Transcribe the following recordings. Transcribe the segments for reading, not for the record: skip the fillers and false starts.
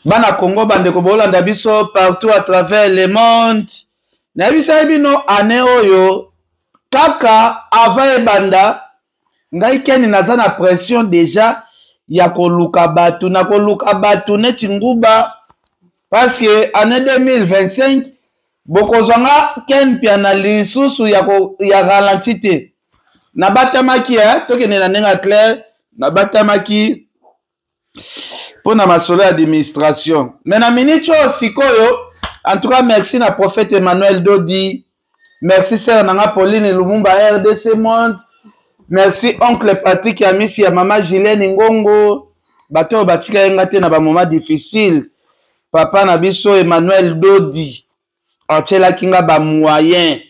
Bana Congo, bandeko bolanda biso partout à travers le monde, nayebisaki bino année oyo kaka avant ebanda, ngai Keni naza na pression déjà ya koluka bato, na koluka bato neti nguba, parce que année 2025 bokozwa nga Ken Mpiana lisusu ya ralenti te. Nabatamaki, tokende na ndenge ya clair, nabatamaki mpo na masolo ya administration. Mais na minute oyo sikoyo, en tout cas merci na prophète Emmanuel Dodi, merci sœur nanga Pauline Lumumba RDC Monde, merci oncle Patrick Amisi ya mama Gilene Ngongo, bato oyo batika ye nga te na bamoment difficile. Papa na biso Emmanuel Dodi atielaki nga bamoyen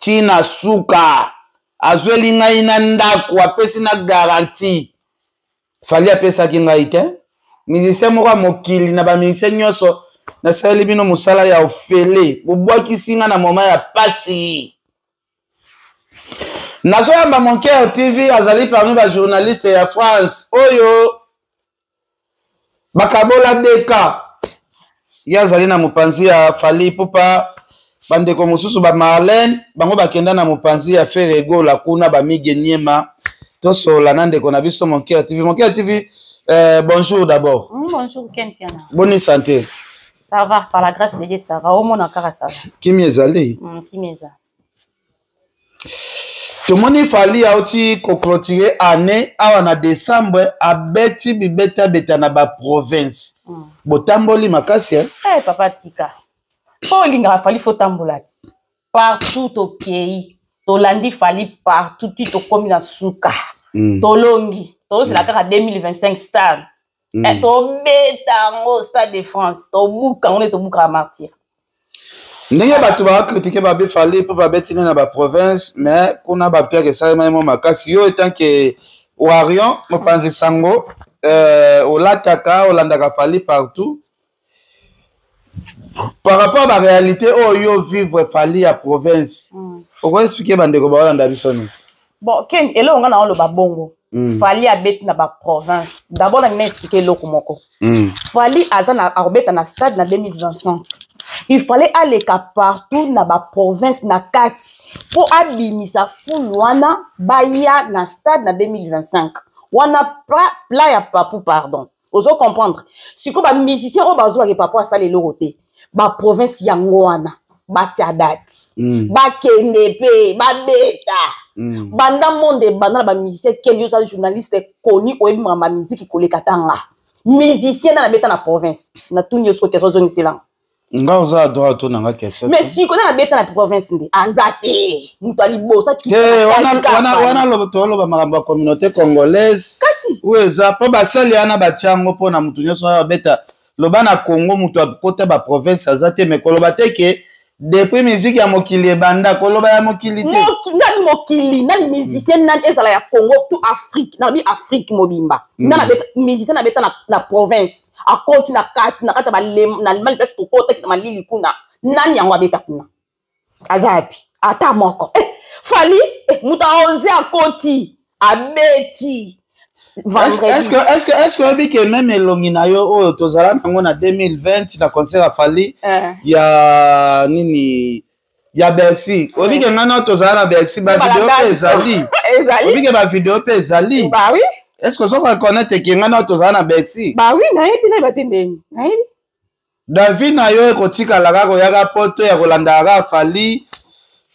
ntina suka, azweli ngai na ndako, apesi na garantie. Fally apesaki ngai te, musicien moko ya mokili na bamusicien nyonso nasaleli bino mosala ya ofele, bobwakisi nga na moma ya pasi. Nazoyamba Mon Cœur TV, azali parmi bajournaliste ya France oyo bakabola deka. Ye azali na mopanzi ya Fally Ipupa, bandeko mosusu ba Marlène bango bakenda na mopanzi ya Ferre Gola kuna bamige niema. Tosolola na ndeko na biso Mon Cœur TV. Mon Cœur TV, bonjour d'abord. Bonjour Ken Piana. Bonne santé. Ça va, par la grâce de Dieu, ça va. Au moins, kaka ça va. Kimi ezali. Kimi eza. Tomoni Fally auti koclôturer année awa na décembre, abeti bibetabeta na baprovince. Botamboli makasi, eh? Eh, papa tika. Fo olingaka Fally, fo tambola ti. Partout tokei, tolandi Fally partout ti tokomi na suka. Tolongi. Tozela kaka 2025 stade. Eh, tobeta yango Stade de France, tobuka yango nde tobukaka Martyr. Ndenge bato bacritiquer babe Fally mpo babeti nde na baprovince, mais kuna bapiaka esalemaki mwa makasi. Yo en tant que warrior, mopanzi sango, olataka, olandaka Fally partout par rapport à baréalité oyo yo vivre Fally ya province, okoexpliquer bandeko baolanda biso nini? Bon Ken, eloko nga na oloba bongo, Fally abeti na baprovince, d'abord nalingi na expliquer eloko moko. Fally aza na akobeta na stade na 2025, il fallait aleka partout na baprovince na kati mpo abimisa foule wana baya na stade na 2025 wana. Pla ya papu, pardon, ozo comprendre? Sikoyo bamusicien oyo bazwaka papu asala eloko te, baprovince yango wana batia date, bakende mpe babeta. Banda monde ebanda na bamusicien, kendi oza journaliste koni, oyebi makambo ya miziki koleka tanga musicien na nabeta na province. Natuni yo siko question, ozongiselanga. Nga oza droit to nanga question. Mais sikoyo na nabeta na province nde aza te moto ya liboso. Te, wana toloba makambo ya communauté congolaise. Kasi oyo eza mpo basali wana batia yango mpo na motu nyonso oyo abeta. Loba na Congo moto akota baprovince aza te, mais koloba te ke depuis musique ya mokili ebanda, koloba ya mokili te. Nani mokili, nani musicien, nani, ezala ya Congo to Afrique, nalobi Afrique mobimba, nani abeta, musicien abeta na province, akoti na kati ya na Allemagne, place tokotaki na malili kuna, nani yango abeta kuna? Aza yapi? Ata moko. Fally, moto aoze akoti abeti. Est-ce que oyebi ke même elongi na yo oyo tozala nango na 2020 na concert ya Fally ya nini, ya Bercy, oyebi ke ngai na tozala na Bercy, bavideo mpe ezali? Oyebi ke bavideo mpe ezali? Bah oui. Est ce que ozo reconnaître ke ngai na tozala na Bercy? Bah oui, nayebi, nayeba te ndenge nayebi. David na yo ekotikala kaka oyaka poto ya kolandaka kaka Fally,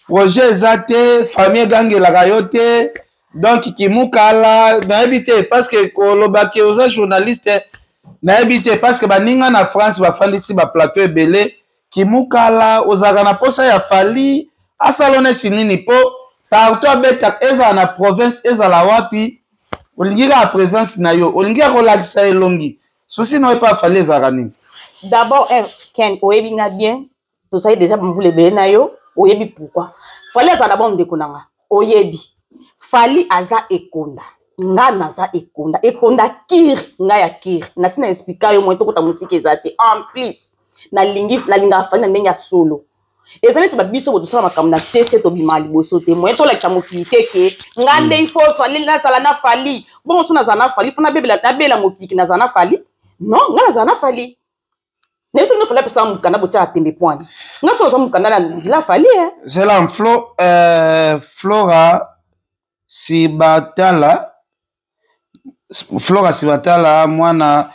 projet eza te, famille egangelaka yo te, donc kimukala nayebi te, parce que kolobaki oza journaliste nayebi te, parce que baninga na France bafandisi baplateau ebele. Kimukala ozalaka na posa ya Fally asala neti nini? Mpo partout abeta, ezala na province, ezala wapi, olingi kaka présence na yo, olingi kaka kolakisa elongi. Souci na yo epa Fally ezalaka nini? D'abord, Ken, oyebi nga bien, tozali déjà bambula ebele na yo, oyebi pourquoi Fally azala d'abord ndeko na nga. Oyebi Fally aza ekonda, nga naza ekonda, ekonda kiri, nga ya kiri. Nasi na expliquer yo, moye tokota mosika eza te. En plus nalingi, nalingaka Fally na ndenge ya solo. Eza neti babiso bo tosala makambo na sese, tobima liboso te, moye tolakisa mokili te ke nga nde il faut Fally, nazala na Fally. Bongo so nazala na Fally, fo nabela mokili ke nazala na Fally? Non, nga nazala na Fally. Nayebi soki Fally apesaka mokanda, botiaka tembe poani. Nga so oza mokanda na nzela Fally, eh. Zela Flora Sibatala, Flora Sibatala, mwana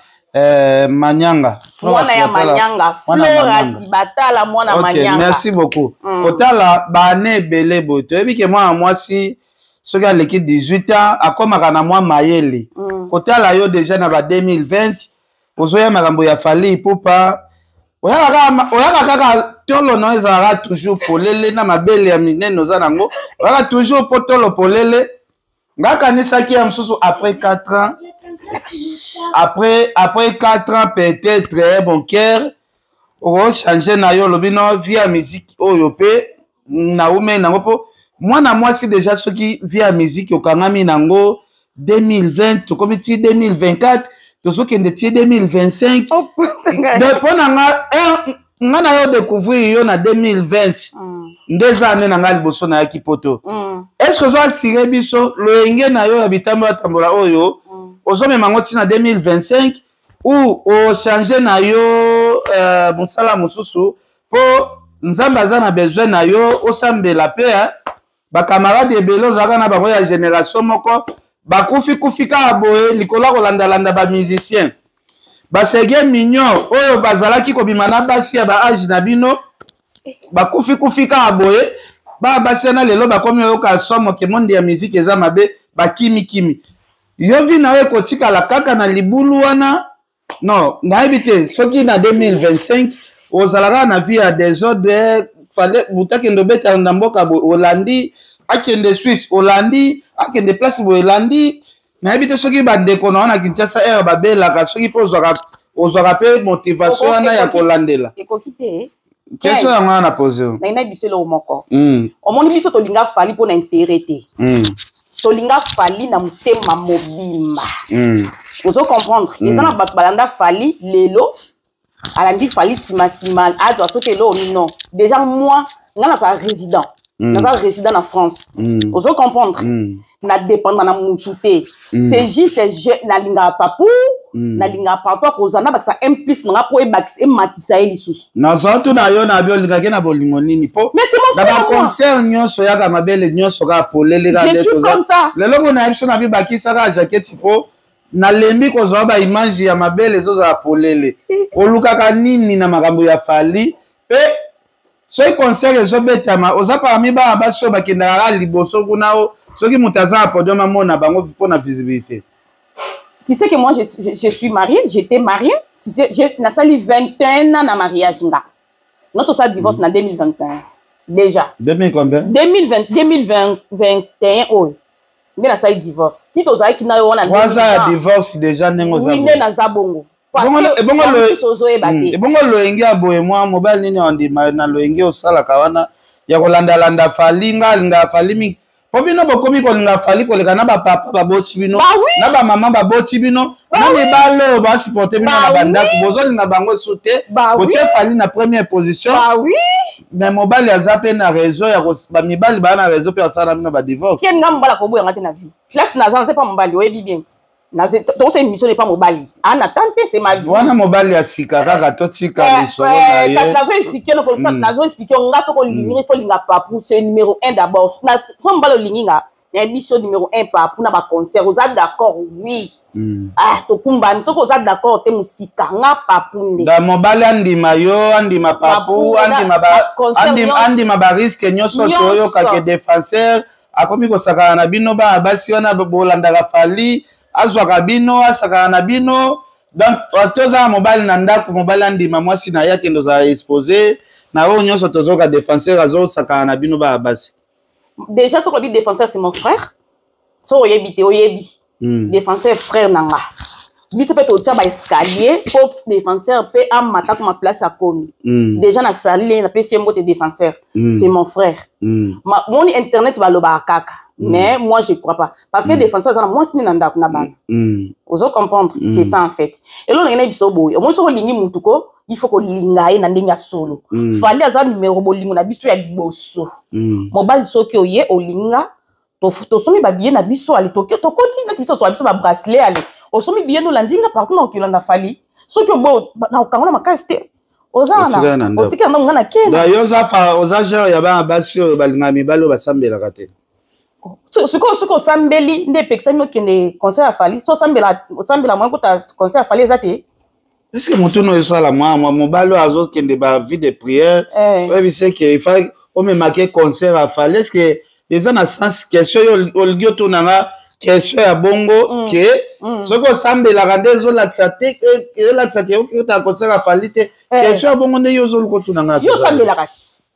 Manyanga. Mwana ya Manyanga, Flora Sibatala, mwana Manyanga. Merci beaucoup. Kotala baane ebele boye, toyebi ke mwana mwasi soki aleki 18 ans akomaka na mwa mayele. Kotala yo déjà na ba 2020, ozoya makambo ya Fally Ipupa, oyaka kaka tolo na ezalaka toujours polele na mabele ya minene oza nango, oyaka toujours mpo tolo polele. Nga kanisaki ya mosusu après 4 ans, après 4 ans peut-être, bon cœur okochange na yo, olobi no vie ya musique oyo mpe naumeli nango, mpo mwana mwasi déjà soki vie ya musique okangami nango 2020, tokomi ti 2024, tozokende ti 2025. Donc mpo na nga, nga na yo découvrir yo na 2020, nde eza ane na ngai liboso nayaki poto. Est ce que ozo assurer biso loyenge na yo ya bitambo ya tambola oyo, ozomema yango ntina 2025 ou ochange na yo mosala mosusu, mpo Nzambe aza na besoin na yo osambela mpe bacamarade ebele ozalaka na bango ya génération moko bakufi kufi kaka boye likolo ya kolandalanda bamusicien basege mignon oyo bazalaki kobima na basi ya baage na bino, bakufi kufi kaka boye. Bana basi wana lelo bakomi oyoka somo ke monde ya musique eza mabe, bakimikimi. Yo vie na yo ekotikala kaka na libulu wana? Non, nayebi te soki na 2025 ozala kaka na vie ya désordre. Fally buta akende obeta na mboka boye, olandi, akende Suisse, olandi, akende place boye, elandi. Nayebi te soki bandeko na wana Kinshasa aire babelaka, soki mpe ozwaka mpe motivation wana ya kolandela. Ekoki te. Question yango wana na pose yo. Naina biso eloko moko. Omoni, biso tolinga Fally mpo na intérêt te. Tolinga Fally na motema mobimba. Ozo comprendre? Eza na bato balanda Fally lelo, alandi Fally nsima azwa soki eloko nini. Non, déjà moi, nga nazala résident. Naza résident na France. Ozo comprendre? Na dépendre na mutu te. C'est juste je nalingaka papu, nalingaka papu akozala na bakisa un plus nanga mpo ebakisa, ematisa ye lisusu. Nazwa tuna yo na bi olingaki na bolingo nini, mpo na baconcert nyonso yaka mabele nyonso kaka polele. Kaka lelo ngo na biso na bi bakisaka jaquette, mpo nalembi kozwa baimage ya mabele ezozala polele. Olukaka nini na makambo ya Fally? Mpe soki concert ezobetama, oza parmi bana basi oyo bakendaka kaka liboso kuna o soki moto aza na podium amona bango mpona visibilité? Tu sais que moi, je suis mariée, j'étais mariée. Tu sais, nasali 21 ans na mariage nga. Nga tosala divorce na 2021 déjà. 2000 combien? 2020, 2021 oyo nde nasali divorce. Ti tozalaki na yo wana. 3 ans ya divorce déjà, ndenge oza? Nde naza bongo. Ozoyeba te. Ebongo loyenge ya boye, mwa mobali nini ondima na loyenge osalaka wana ya kolandalanda Fally? Nga alingaka Fally mingi, mpo bino bokomi kolinga Fally koleka na bapapa baboti bino, na bamama baboti bino, na mibale oyo basupporte bino na bandako. Bozolinga bango esu te, botie Fally na première position. Mais mobali aza mpe na réseau ya bamibali, baa na réseau mpe asala na bino badivorce. Ken, nga mobali akoboyanga te na vie. Place naza, naza pa mobali, oyebi bien ti tokosa émission epa mobali ana tante, c'est ma vie. Wana mobali ya sika kaka, totika lisolo na ye. Nazo expliquer, nazo expliquer. Nga soki olingi, il faut linga papu, c'est numéro 1 d'abord. So mobali olingi nga, nayebi biso numéro 1 papu na baconcert. Oza d'accord? Oui. Ah, tokumbani. Soki oza d'accord te, mosika. Nga papu nde. Da mobali andima yo, andima papu, andima barisque nyonso. Toyokake défenseur akomi kosakana na bino bana basi wana bolandaka Fally, azwaka bino, asakana na bino. Donc tozala mobali na ndako, mobali andima mwasi na ye akende ozala exposé na oyo nyonso. Tozoka défenseur azosakana na bino bana basi. Déjà soki olobi défenseur, c'est mon frère. So oyebi te, oyebi. Défenseur frère na nga. Biso mpe totya baescalier mpo défenseur mpe amata koma place akomi. Déjà nasali, napesi ye mbote. Défenseur, c'est mon frère. Moni internet balobaka kaka, mais moi je crois pas, parce que défenseur aza na mwasi nde na ndako na bana. Ozo comprendre? C'est ça en fait. Eloko ndenge na biso boye, omoni, soki olingi mutu ko, il faut kolinga ye na ndenge ya solo. Fally aza numero bolingo na biso ya liboso. Mobali soki oye olinga, tosombi babillet na biso, ale tokoti neti biso tozwa biso babracelet, ale osombi billet, nolandi nga partout na okilanda Fally. Soki obo na okango na makasi te. Oza wana, otikala ndako, nga na kenda. Yo oza genre ya bana basi oyo balingaka mibali oyo basambelaka te. Sikoyo soki osambeli nde epekisami okende concert ya Fally? So osambela, osambela moyen kota concert ya Fally eza te. Est-ce motuna esala mwa mobali oyo azokende ba vie de prière, oyebise ke ifa omemaki concert ya Fally? Est ce que eza na sens question oyo olingi otunanga, question ya bongo ke soki osambelaka nde ezolakisa te, ezolakisa ke okota concert ya Fally te? Question ya bongo nde yo ozoluka otunanga? Yo osambelaka te.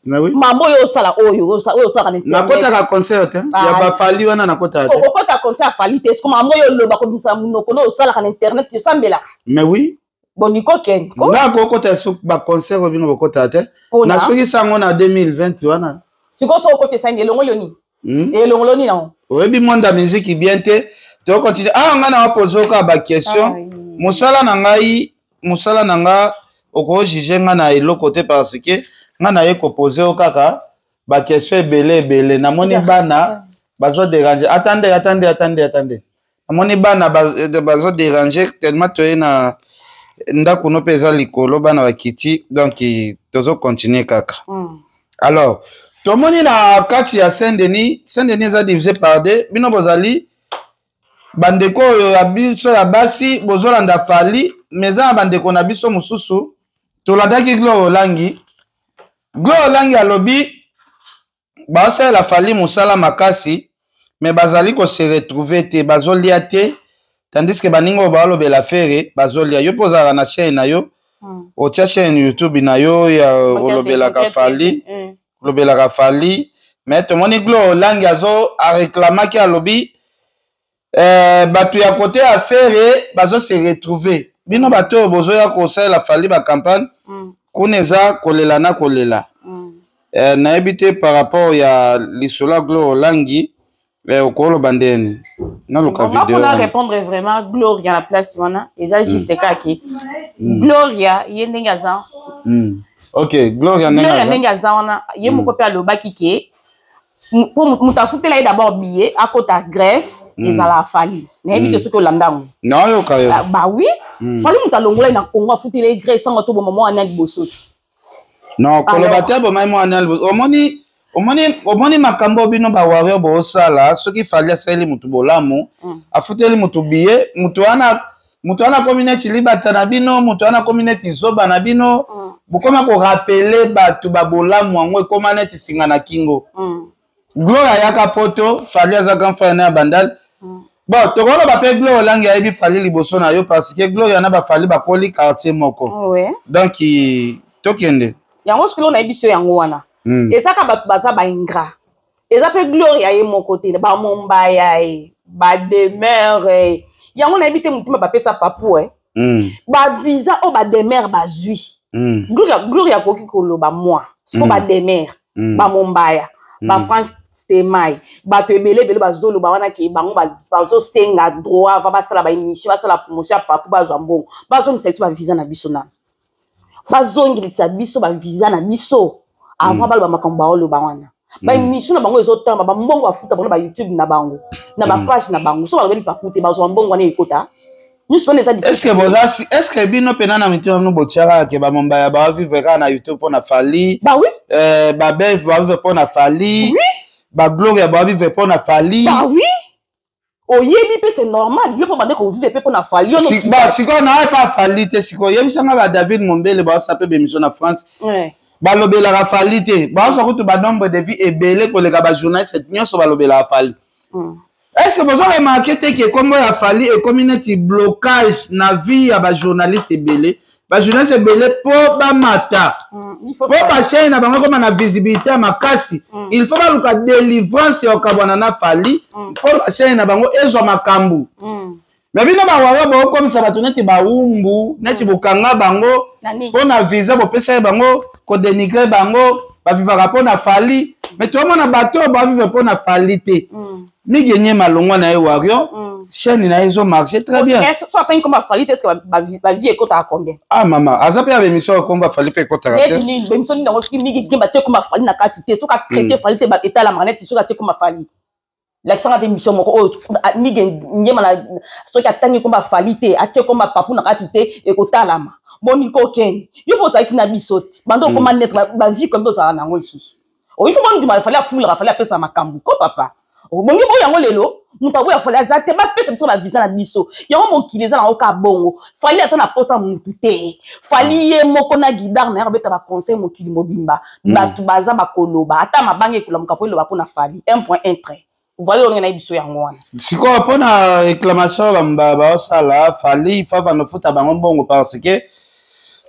Mambo oyo osala, oyo osalaka na Nakotaka concert te ya baFally wana, nakotaka te. Okota concert ya Fally te. Siko mambo oyo oloba, kobimisa monoko no, osalaka na internet, osambelaka? Mais oui. Boniko ken. Nga kokota so baconcert oyo bino bokotaka te, nasukisa yango na 2020 wana. Sikoyo so okota, esangi elongoli yo nini? Elongoli yo nini yango? Oyebi monde ya musique bien te. Tokontinue awa. Ngai na wapose oka baquestion. Mosala na ngai, mosala na nga, okojuge nga na eloko te, parce que nga naye kopose yo kaka baquestion ebele ebele. Namoni bana bazoderange. Attendez, attendez, attendez, attendez. Namoni bana bazoderange tellement. Toye na ndako no mpe eza likolo, bana bakiti, donc tozocontinue kaka. Alors tomoni na kati ya Saint Denis, Saint Denis eza divisé par deux. Bino bozali bandeko oyo ya biso ya basi, bozolanda Fally, mais eza na bandeko na biso mosusu. Tolandaki Gloire Olangi. Gloire Olangi alobi baosalela Fally mosala makasi, mais bazali kose retrouver te, bazolia te, tandis que baninga oyo baolobela Ferre bazolia. Yo mpe ozalaka na chaîne na yo, otia chaîne YouTube na yo ya olobelaka Fally, olobelaka Fally, mais tomoni Glo Olangi azo areklamaki, alobi bato ya kote ya Ferre bazose retrouver, bino bato oyo bozoya kosalela Fally bacampagne, kuna eza kolela na kolela. Nayebi te, par rapport ya lisolo ya Glo Olangi, okoloba ndeni? Naluka video. Mpona répondre vraiment Gloria na place wana, eza juste kaka Gloria ye ndenge aza. Ok, Gloria. Ndenge ndenge aza wana, ye moko mpe alobaki ke mpo moto afutela ye d'abord billet akota Grèce, ezala Fally. Nayebi te soki olanda yango. Nayoka yo. Ba oui, Fally moto alongola ye na Congo, afutela ye Grèce ntango atoboma mwana liboso ti. Non, koloba te abomai mwana liboso. Omoni, omoni, omoni makambo bino bawarrior boosala. Soki Fally asaleli motu bolamu, afuteli motu billet, motu wana akomi neti libata na bino, motu wana akomi neti zoba na bino. Bokoma korappeler bato babolamu yango, ekóma neti singa na kingo. Gloire ayaka Poto, Fally aza grand frère na ya Bandal. Bon, tokoloba mpe Gloire Olangi ayebi Fally liboso na yo, parce que Gloire na baFally bakoli quartier moko. Donc tokende. Yango soki nayebi so yango wana, eza kaka bato baza baingrat. Eza mpe Gloire ye moko te, bamombaya ye, bademere yango. Nayebi te motima bapesa papu e bavisa oyo bademere bazwi. Gloire akoki koloba mwa siko bademere, bamombaya, bafrance stemai, bato ebele ebele bazoloba wana ke bango bazosenga droit va basala baémission, basala promotion ya papu, bazwa mbongo. Bazongisa biso bavisa na biso nano, bazongisa biso bavisa na biso avant baloba makambo baoloba wana. Baémission na bango ezotalama, bambongo bafuta bango na bayoutube na bango, na bapage na bango. So balobeli papu te, bazwa mbongo wana ekota nyonso wana eza. Est-ce boza, est-ce que bino mpena na mituna bino botiaka ke bamombaya bavivre kaka na YouTube mpo na Fally? Ba oui. Babeve bavivre mpo na Fally? Oui. Bagloria bavivre mpo na Fally? Ba oui, oyebi mpe, c'est normal. Yo mpo bande kovivre mpe mpo na Fally, yo. Sikoyo na epa Fally te. Sikoyo yebisanga, ba David Mombele baosa mpe bémission na France, balobelaka Fally te, baosa kutu banombre de vues ebele koleka bajournaliste nyonso balobelaka Fally. Est ce que bozo remarquer te ke kombo ya Fally ekomi neti blocage na vie ya bajournaliste ebele? Bajournaliste ebele, mpo bamata, mpo bachaîne na bango ekoma na visibilité ya makasi, il faut baluka délivrance ya kokabwana na Fally, mpo bachaîne na bango ezwa makambo. Mais bino bawawa bokomisa bato neti bawumbu, neti bokanga bango mpo na visa bopesa ye bango, kodénigrer bango. Bavivaka mpo na Fally, mais tomona bato oyo bavivre mpo na Fally te. Migenye malongwa na ye warrior, chaîne na ye ezomarche très bien. So atangi komba Fally te, est-ce bavues ekotaka combien? Ah mama, aza mpe ya bémission ya komba Fally mpe ekotaka te. Bémission nini yango? Soki mingi batie komba Fally na kati te, soki achrétien Fally te, etalamaka neti soki atie komba Fally. Lakisanga te mission moko oyo Mige Ngema na soki atangi komba Fally te, atie komba Papu na kati te, ekotalama. Boni ko Ken, yo mpe ozalaki na biso ti banda okoma net ba vie combien ozala na yango lisusu. Oyi faut bondima Fally afulaka, Fally apesa makambo ko papa. Obongi boyo yango lelo, moto aboya Fally aza te, bapesa biso ba visa na biso. Yango mokili eza nango kaka bongo. Fally aza na posa mutu te. Fally ye moko na guidare na ye akobeta ba conseil mokili mobimba. Bato baza bakoloba, ata mabanga ekolamuka po eloba pona Fally. 1.1 trait. Voilà elongi na ye biso yango wana. Sikoyo pona réclamation baosala Fally fa banofuta bango mbongo parce que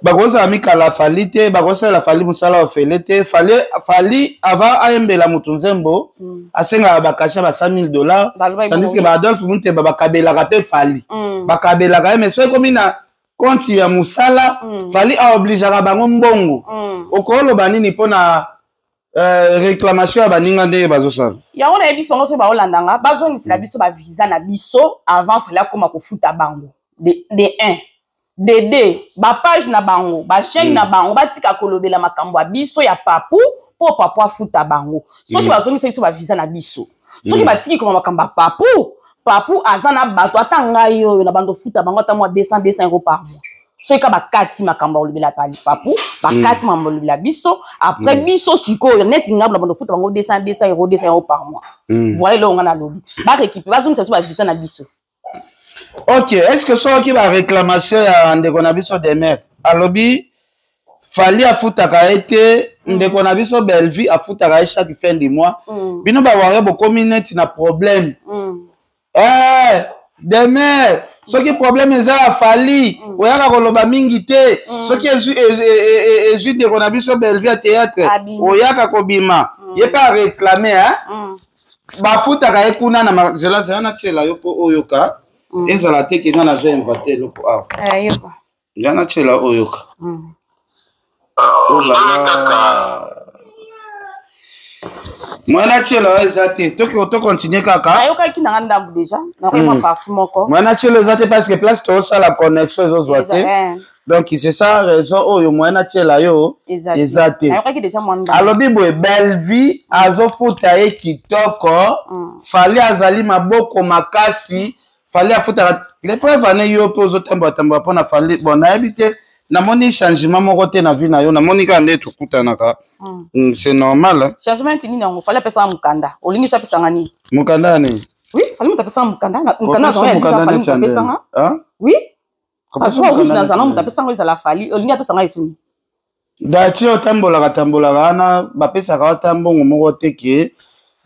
bakozala mikala Fally te, bakosalela Fally mosala ofele te. Fally avant ayembela motu nzembo asengaka bakasha ba 100 000 $, tandis que ba Adolphe Muteba bakabelaka mpe Fally, bakabelaka ye, mais soki ekomi na compte ya mosala, Fally aobligeaka bango mbongo. Okoloba nini mpona réclamation ya baninga ndenge bazosala? Yango nayebi biso bango soki baolandanga, bazongisela biso bavisa na biso avant Fally akóma kofuta bango de 1, de 2, bapage na bango, bachaîne na bango, batika kolobela makambo ya biso ya Papu mpo Papu afuta bango. Soki bazongisa biso bavisa na biso, soki batiki koma makambo ya Papu, Papu aza na bato, ata ngai oyo na bando futa bango ata mwa 200 200 € par mois. Soki ka bakati makambo ya kolobela Papu, bakati makambo ya kolobela biso, après biso sikoyo neti ngambo na bando futa bango 200 200 €, 200 € par mois. Voilà eloko nga nalobi, barécupérer, bazongisa biso bavisa na biso. Ok, est ce que soki baréclamation ya ndeko na biso Demer alobi Fally afutaka ye te, ndeko na biso Bellevue afutaka ye chaque fin du mois, bino bawarrior bokomi neti na problème. Demer, soki problème eza ya Fally, oyaka koloba mingi te. Soki ezwi ndeko na biso Bellevue ya théâtre, oyaka kobima. Ye mpe aréclame bafutaka ye kuna na nzela. Zela natiela yo mpo oyoka. Ezala te ke nga naza inventer eloko awa. Nga natiela oyoka. Oh là là, mwana natiela oyo eza te, tocontinue kaka. Nayokaki nanga ndambu déjà, nakoki mwa partie moko. Mwana natiela eza te parce que place tozosala, connexion ezozwa te. Donc c'est ça raison oyo mwana natiela yo eza te. Nayokaki déjà mwa ndambu. Alobi boye, Bellevue azofuta ye kitoko, Fally azali maboko makasi, Fally afutaka. Le preuve ane yo mpe ozotambola tambola mpo na Fally. Bon, nayebi te, namoni changement moko te na vie na yo, namoni kaka nde tokutanaka. C'est normal, hein? Changement nini yango? Fally apesanga mokanda, olingi so apesanga nini? Mokanda ya nini? Oui, Fally moto apesanga mokanda, mokanda azanga, Fally moto apesanga. Oui, passeport rouge nazala, moto apesanga ezala Fally. Olingi apesanga esuni? Dati otambolaka tambolaka wana, bapesaka ata mbongo moko te ke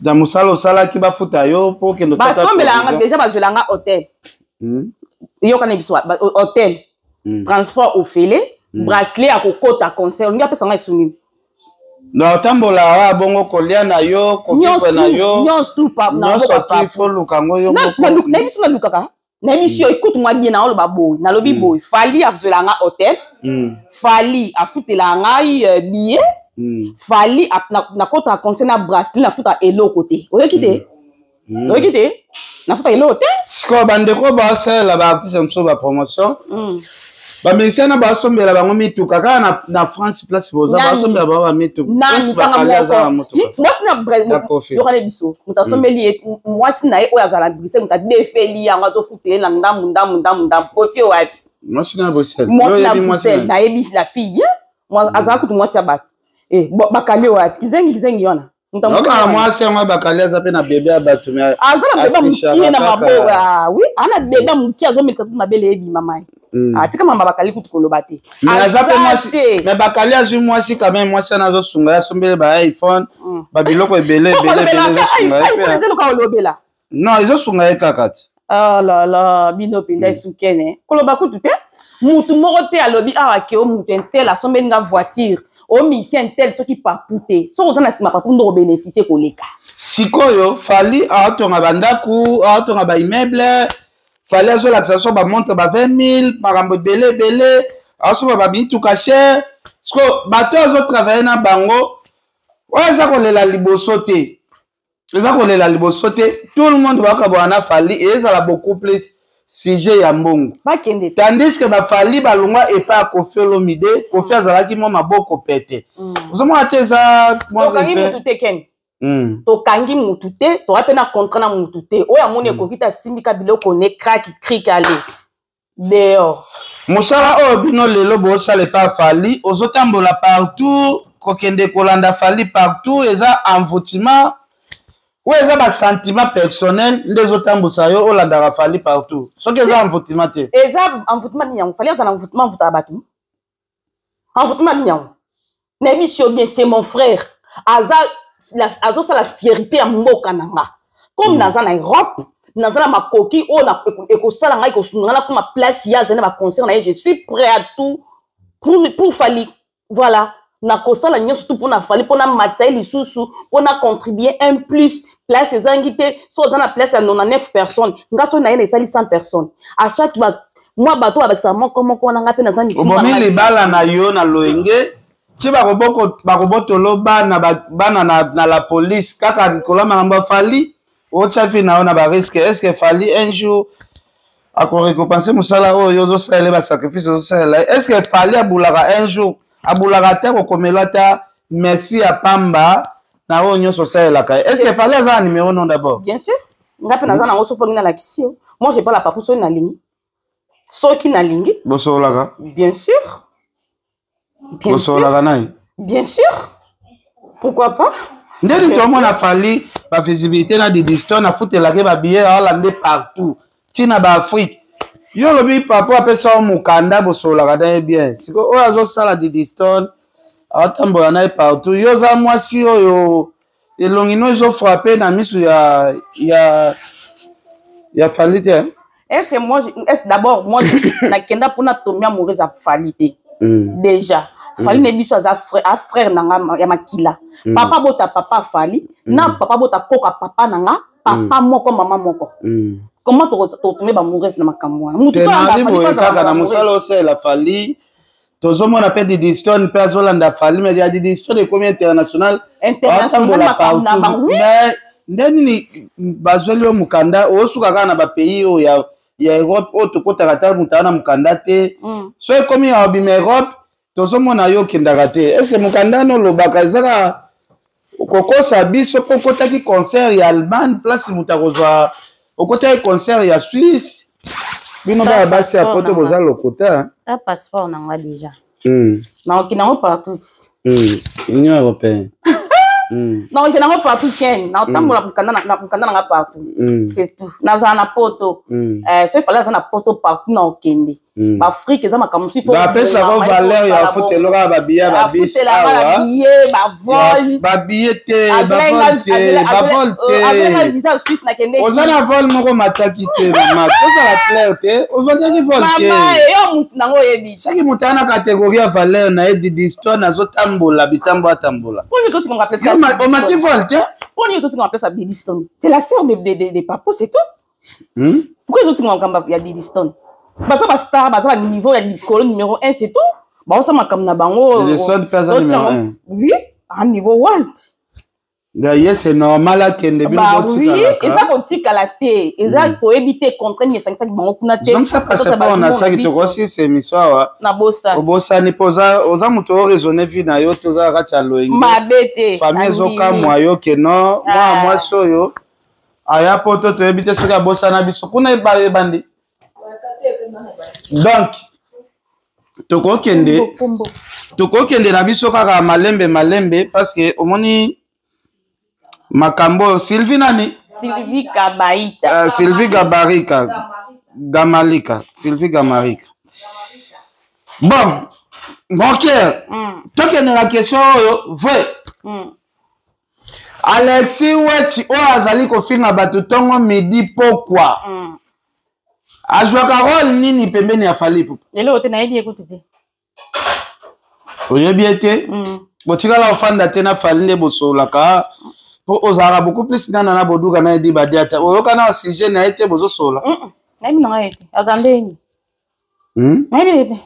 na mosala osalaki bafuta yo mpo okende? Basombelanga déjà, bazwelanga hôtel. Yokana biso, hôtel, transport ofele, bracelet ya kokota concert. Olingi apesanga esuni? Na otambola awa bongo, kolia na yo, kovivre na yo, nyonso tu il faut luka yango yo moko. Nayebi biso nalukaka, nayebi biso. Écoute moi bien, naoloba boye, nalobi boye, Fally azwelanga hôtel, Fally afutela ngai billet, Fally nakotaka concert na bracelet, nafuta eloko te. Oyoki te? Oyoki te? Nafuta eloko te. Sikoyo bandeko baosalela baartiste mosusu bapromotion, bamusicien na basombela bango mituka kaka na France, place boza, basombela bango bamituka. Mwasi na yokana biso, moto asombeli ye, mwasi na ye oyo azala na Bruxelles, moto adefeli yango, azofutele na ndambu ndambu ndambu ndambu. Kofi wapi? Mwasi na Bruxelles? Mwasi na Bruxelles, nayebi la fille bien, azala kutu mwasi ya bato. Bakali wapi? Kizengi kizengi wana. Nokaka mwasi yango bakali aza mpe na bebe ya bato. Aza na bebe mokie na maboko. Oui, aza na bebe mokie, azomelisa kutu mabele ebima mai. Atika mamba bakali kutu koloba te. Aza mpe mwasi, mais bakali azwi mwasi quand même. Mwasi wana azosunga ye, asombeli ba iPhone, babiloko ebele ebele ebele, ezosunga ye mpe. Eluka olobela. Non, ezosunga ye kaka ti. Oh là là, bino mpenza esukene koloba kutu te. Mutu moko te alobi awa ke o mutu un tel asombeli nga voiture, o musicien un tel. Soki Papu te, soki oza na nsima Papu nde obénéficie koleka. Sikoyo Fally aotonga bandako, aotonga baimmeuble, Fally azolakisa so bamontre ba 20 000, makambo ebele ebele, aosomba bamituka cher. Sikoyo bato azotravaille na bango oyo eza kolela liboso te, eza kolela liboso te. Tout le monde bakabwana na Fally, ezala beaucoup plus sujet ya mbongo. Bakende. Tandis que baFally balongwa epai ya Koffi Olomide, Koffi azalaki mwa maboko pete. Ozomona te, eza okangi mutu te, Ken. Tokangi mutu te, toza mpe na contrat na mutu te. Oyo amoni ekoki te, asimbika biloko ne kraki krik, ale dehors. Mosala oyo bino lelo bosala epa Fally, ozotambola partout, kokende kolanda Fally partout, eza envoûtement oyo eza basentiment personnel nde ezotambusa yo olandaka Fally partout? Soki eza envoûtement te? Eza envoûtement nini yango? Fally aza na envoûtement? Envoûtaka bato? Envoûtement nini yango? Nayebi si yo bien, c'est mon frère, aza azosala fierté ya mboka na nga. Comme naza na Europe, naza na makoki oyo ekosala ngai, kosunga ngai nakoma place ye azali na baconcert na ye. Je suis prêt à tout pour Fally. Voilà, nakosala nyonso tu mpona Fally, mpona matisa ye lisusu, mpona contribuer un plus. Place ezangi te. So oza na place ya 99 personnes, nga so na ye na esali 100 personnes à chaque mwa bato babakisaka moko moko wana, nga mpe naza. Obomi libala na yo na loyenge ti bakobotolo bana, bana na la police, kaka likolo ya makambo ya Fally. Otya vie na yo na barisque. Est ce que Fally un jour akorécompense mosala oyo ozosalela, basacrifice ozosalela? Est ce que Fally abulaka un jour, abulaka te kokomela ata merci ya pamba na oyo nyonso osalelaka ye? Est ce que Fally aza na numéro? Non, d'abord. Bien sûr, nga mpe naza nango. So mpongi nalakisi yo, moi je parle papu. Soki nalingi, soki nalingi. Bosololaka? Bien sûr. Bosololaka na ye? Bien sûr, pourquoi pas. Ndeni tomona Fally bavisibilité na Didistone, afutelaki babillet, aolande partout, ntina baAfrique. Yo olobi papa apesa yo mokanda, bosololaka na ye bien. Sikoyo oyo azosala Didistone, aotambola na ye partout, yo oza mwasi oyo elongi no ezofrappe na miso ya Fally te? Est-ce que moi, est-ce d'abord moi nakenda mpona tomber amoureuse ya Fally te. Déjà Fally na biso aza frère na nga ya makila. Papa bota papa Fally na papa bota koka papa na nga, papa moko, mama moko. Comment totombe bamoureuse na makambo wana? Mutu boye kaka na mosala osalela Fally, tozomona mpe Didistone mpe azolanda Fally, mais ya Didistone ekomi international, atambola partout. Mais nde nini bazweli yo mokanda, osuka kaka na bapays oyo ya Europe oyo tokotaka ta moto aza na mokanda te. So ekomi ya obima Europe, tozomona yo okendaka te. Est-ce mokanda wana olobaka ezaka kokosa biso? Mpo okotaki concert ya Allemagne, place moto akozwa, okotaki concert ya Suisse. Bino baya basi ya poto boza lokota. Ta passeport na nga déjà. Naokende yango partout. Union européenne. Naokende yango partout. Ken naotambola mokanda na nga partout. C'est tout. Nazala na poto. So efali aza na poto, partout naokende. Baafrike eza makambo mosusu. Bapesaka valeur ya futelo kaka babillet ya babus awa. Bavol. Babillet te, bavol te, bavol te. Oza na vol moko mataki te, mama, tozala clair te, ovandaki vol te. Yo mutu nango oyebi. Soki moto aya na catégorie ya valeur na ye, Didistone azotambola bitambo, atambola. Omati vol te. Mponi totikanga place ya Didistone? C'est la sœur de Papo, c'est tout. Pourquoi ezotikanga makambo ya Didistone? Baza bastar, baza baniveau ya likolo, numéro 1, c'est tout. Baosala makambo na bango. Didistone mpe aza numéro 1? Oui, à niveau world. Ye c'est normal akende, bino botikalaka. Eza kotikala te, eza toyebi te contrat nini esangisaki bango kuna te. Zongisa passeport na saki, tokosisa émission awa. Nabosani. Obosani mpo oza moto oraisonne vie na yo te, oza kati ya loyenge. Mabe te. Famille ezokamwa yo ke no mwana mwasi oyo aya poto, toyebi te soki abosana biso kuna ebandi. Donc tokokende na biso kaka malembe malembe, parce que omoni makambo oyo Sylvie nani? Sylvie Kabaita. Sylvie Gabarika, Gamalika, Sylvie Gamarika. Bon, mon cœur, tokende na question oyo vrai. Alexis Weti oyo azali kofinga bato ntongo, midi, pokwa, azwaka role nini pembeni ya Fally Ipupa? Eloko te, nayebi ekutu te. Oyebi ye te? Botikala ofanda te na Fally nde bosololaka, mpo ozalaka beaucoup plus nana na boduka na edi badiata, oyoka na sujet na ye te, bozosola. Nayebi na ngai te, aza ndeni? Nayebi ye te.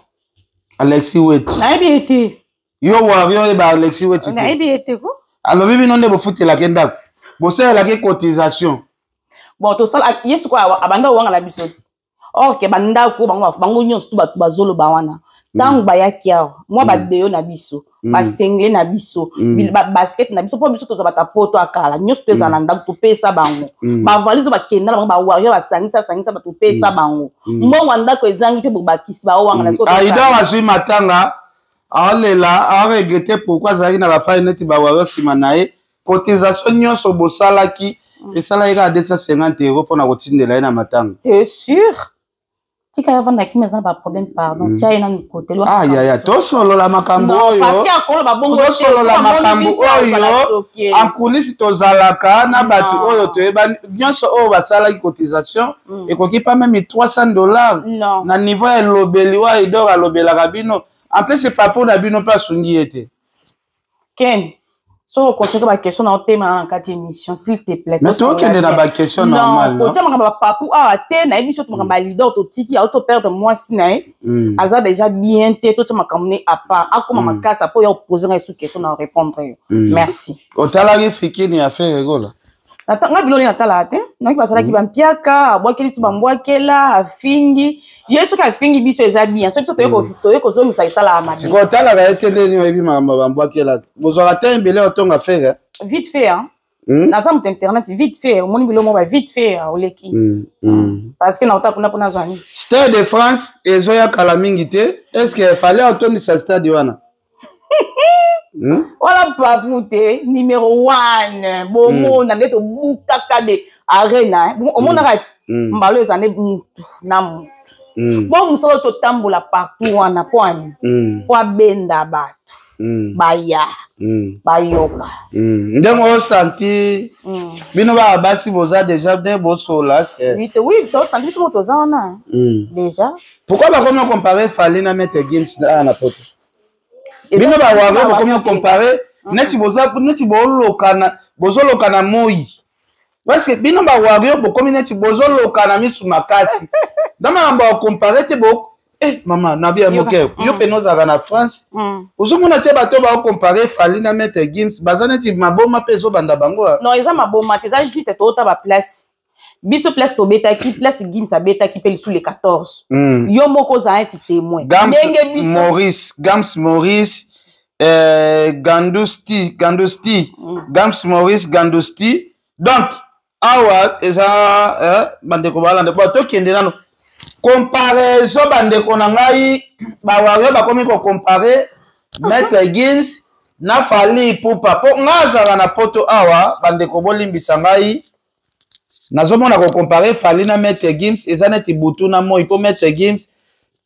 Alexis Weti. Nayebi ye te. Yo wario oyeba Alexis Weti te? Nayebi ye te ko. Alobi bino nde bofutelaki ndako, bosalelaki cotisation. Bon, tosala ye sikoyo abanda owanga na biso ti or ke bandako bango, bango nyonso tu bato bazoloba wana. Ntango bayaki awa, mwa badeyo na biso, basengle na biso, babasket na biso, mpo biso tozwa bato ya poto akala nyonso, to ezala na ndako, topesa bango bavalise, bakenda na bango, bawarrior basangisa sangisa bato, topesa bango mbongo ya ndako ezangi mpe bobakisi baowanga na. Aidor azwi matanga, aolela, aoregretter pourquoi azalaki na bafai neti bawarrior nsima na ye. Cotisation nyonso bosalaki esalaki kaka 250 euro mpona kotindela ye na matanga. T'es sûr? Tika ya vanda kimi, eza na baproblème, pardon, tia ye nanu kote. Ah yaya, tosolola makambo oyo, tosolola makambo oyo en coulisse. Tozalaka na bato oyo toyeba nyonso oyo basalaki cotisation ekoki pas même 300 $ na niveau ya elobeli oyo Aidor alobelaka bino. En plus, papo na bino mpe asungi ye te. Ken, soki okontinue baquestion na otema na kati émission, s'il te plaît. Mais tokende na baquestion normale. Kotia makambo bapapu awa te. Nayebi biso makambo ya leader totiki, auto perdre mwasi na ye, aza déjà bien te. Totia makambo ne à part, akoma makasi apo ya opose ngai sous question na répondre yo. Merci. Otalaki fikini ya Ferre Gola? Nga biloko nini natalaka te. Noki basalaki bampiaka, abwakeli biso bambwakela, afingi ye. Soki afingi biso eza bien, soki biso toye kozongisa, esalaka mabe. Sikoyo otalaka ye te, ndeni oyebi makambo ya bambwakela? Bozwaka te ebele otonga Ferre? Vite fait, hein? Naza moto internet, vite fait omoni biloko moko ba vite fait oleki, parce que nauta kuna mpona azwa nini. Stade de France ezoya kala mingi te. Est ce que Fally otondisa stade wana? Wana papu te, numéro one. Bomona nde tobukaka de arena, omonaka ti mbalo eza nde mutu na mutu. Bo mosala totambola partout wana mpo ani mpo abenda bato baya bayoka. Ndenge osanti bino baa basi boza déjà nde bosola? Oui, tosanti biso mo toza wana déjà. Pourquoi bakomi comparer Fally na Maître Gims na poto? Bino bawarrior bokomi comparer neti boza neti bolokana, bozoloka na moi, parce que bino bawarrior bokomi neti bozoloka na misu makasi na makambo ya comparer te. Bo eh, mama nabi ya moke, yo pene ozalaka na France, ozomona te bato baocomparer Fally na Maître Gims baza neti maboma mpe ezobanda bango? Non, eza maboma te, eza juste toota baplace. Biso place tobetaki, place Gims abetaki mpe lisu le 14, yo moko ozala neti témoin. Ndenge biso Maurice Gams, Maurice Gandusti, Gandusti, Gams Maurice Gandusti. Donc awa eza bandeko balanda bo. Tokende nano comparaison. Bandeko na ngai bawarrior bakomi kocomparer Maître Gims na Fally Ipupa. Mpo ngai azalaka na poto awa, bandeko bolimbisa ngai, nazomona kocomparer Fally na Maître Gims eza neti butu na moi. Mpo Maître Gims,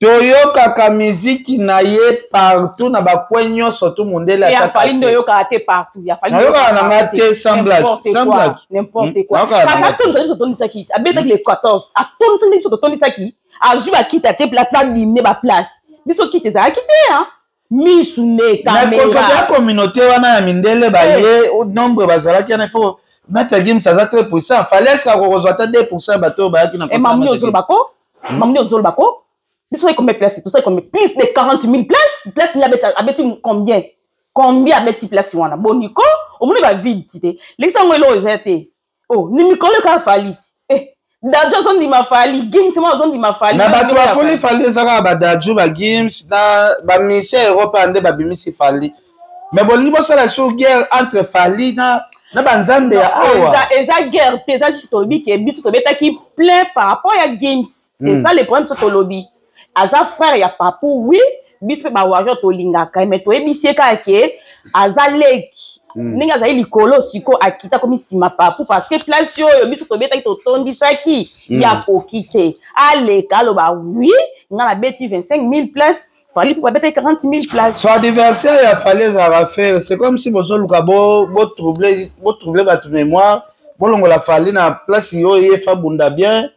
toyokaka miziki na ye partout na bacoin nyonso tu mondele. Fally nde oyokaka te partout? Nayokaka na nga te, sans blague, sans blague. N'importe quoi. Kasi atondisaki biso, totondisaki, abetaki le 14, atondisaki biso, totondisaki, azwi bakiti, atie pla dime baplace. Biso kiti ezalaki te, misu nde. Caméra ya communauté wana ya mindele baye, nombre bazalaki wana. Ifo Maître Gims aza très puissant. Fally eske akokozwa ata 2 % bato oyo bayaki na? Mamuni ozoloba ko, mamuni ozoloba ko, biso combien place tosali? Combien? Plus de 40 000 place. Place nini abeti? Combien, combien abeti place wana? Boniko omoni bavide ti te, lekisa yango, eloko eza te. Oh, ni mikolo kaka Fally ti, eh, Dadju azondima Fally, Gims mo azondima Fally. Na bato bafuli Fally eza kaka baDadju, baGims na bamusicien Europe nde babimisi Fally. Mais bolingi bosala sur guerre entre Fally na banzambe ya awa. Eza guerre te, eza juste tolobi ke biso tobetaki plein par rapport ya Gims, c'est ça le problème. Biso tolobi aza frère ya Papu, oui, biso mpe bawarrior tolingaka, mais toyebisi ye kaka ke aza leki. Ndenge azali likolo, sikoyo akita komi nsima Papu, parce que place oyo biso tobetaki, totondisaki, ya koki te. Aleka aloba: oui, nga nabeti 25 000 place, Fally mpo babetaki 40 000 place. So adversaire ya Fally ezalaka Ferre. C'est comme si bozoluka botroubler bato mémoire, bolongola Fally na place oyo ye fa bunda bien.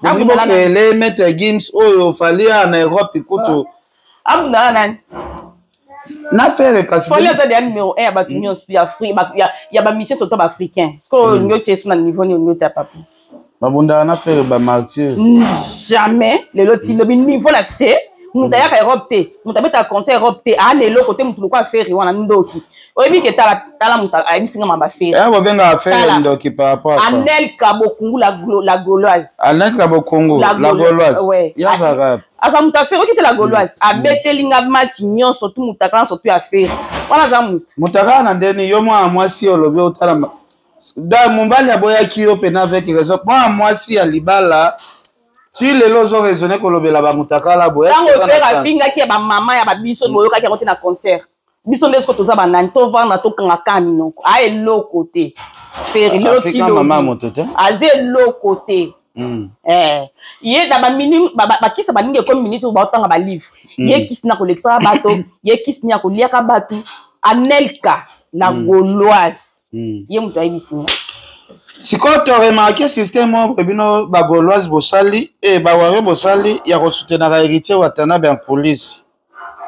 Bolingi bocréer Maître Gims oyo Fally ya na Europe kutu. Abundana nani? Na Ferre kasi. Fally aza deya numéro 1 ya bato nyonso ya bamusicien, surtout baafricain. Sikoyo olingi otie so na niveau nini? Olingi otia Papu? Babundaka na Ferre bamartyr. Jamais. Lelo ti lobi niveau na se, moto ayaka Europe te, moto abetaka concert Europe te, aa na eloko te. Motu lokwa Ferre wana ndoki. Oyebi ke tala, tala, moto ayebisi nga mamba Ferre. Ya bobengaka Ferre ndoki par rapport à Anel Kabokungu, la Gauloise. Anel Kabokungu, la Gauloise. Yazaka. Aza moto afere oki te la Gauloise. Abeteli nga match nyonso tu mutakala nyonso tu ya Ferre. Wana aza moto. Mutakala na ndeni yo mwana mwasi olobi otala da mobali aboyaki yo pena avec raison. Mwana mwasi ya libala ti lelo ozo raisonner kolobela ba mutakala boye. Tango Ferre afingaki ya ba mama ya ba biso boyokaki yango te na concert. Biso nde siko toza banani tovanda tokanga kaka minoko a eloko te Ferre lelo ti aza eloko te. Ye na bamini bakisa baningi ekomi minute oyo baotanga balivre. Ye kisi na kolekisaka bato, ye kisi ni ya koliaka bato. Anelka la Gauloise, ye moto ayebisi nga. Sikoyo toremarquer système oyo bino bagauloise bosali e bawario bosali ya kosoutenaka Héritier Watanabe en police.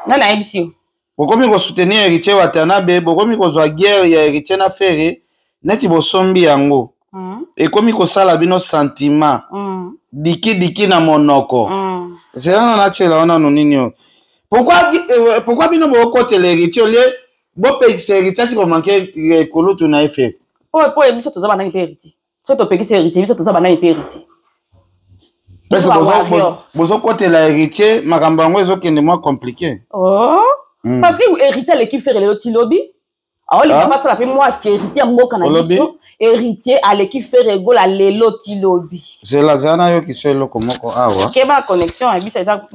Nani ayebisi yo? Bokomi kosoutenir Héritier Watanabe, bokomi kozwa guerre ya Héritier na Ferre neti bosombi yango. Ekomi kosala bino sentiment. Diki diki na monoko. Zela na natiela wana no nini oyo. Pourquoi bino bokotela Héritier au lieu bopekisa Héritier ati komanke kulutu na ye Ferre? Po biso toza banani mpe Héritier. Soki topekisi Héritier, biso toza banani mpe Héritier. Bozokotela Héritier, makambo yango ezokende mwa compliqué. Oh. Parce que Héritier aleki Ferre lelo ti lobi. Aolinga basala mpe mwa fierté ya mboka na biso. Héritier aleki Ferre Gola lelo ti lobi. Zela zela nayoki so eloko moko awa. Keba connexion ya biso eza